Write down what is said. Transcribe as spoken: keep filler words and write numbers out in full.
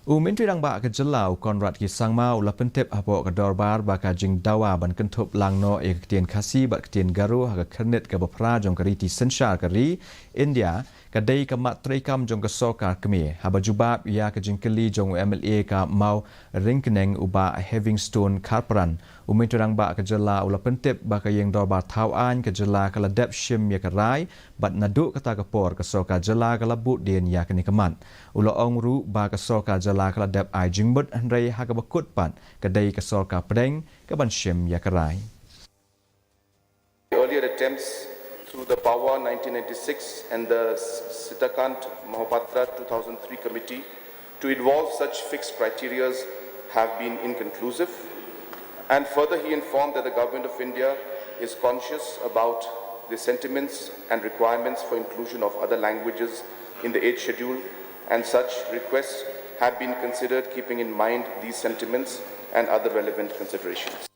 U Myntri Rangbah ka Jylla u Conrad K Sangma u la pyntip hapoh ka dorbar ba ka jingdawa ban kynthup lang noh ïa ka ktien Khasi bad ktien Garo ha ka khyrnit kaba phra jong ka riti synshar ka ri India ka dei ka mat treikam jong ka sorkar kmie. Haba jubab ïa ka jingkylli jong u M L A ka Mawryngkneng u Bah Heavingstone Kharpran, u Myntri Rangbah ka Jylla u la pyntip ba ka Ïing Dorbar Thawaiñ ka Jylla ka la dep shim ïa ka rai bad naduh kata ka por ka sorkar Jylla ka la bud dien ïa kane ka mat. U la ong ruh ba ka sorkar Jylla ka la dep ai jingmut, hynrei ha kaba kut pat ka dei ka sorkar pdeng kaban shim ïa ka rai. Earlier attempts through the POWA nineteen ninety-six and the Sitakanth Mohapatra two thousand three committee to evolve such fixed criterias have been inconclusive. And further, he informed that the Government of India is conscious about the sentiments and requirements for inclusion of other languages in the eighth schedule, and such requests have been considered keeping in mind these sentiments and other relevant considerations.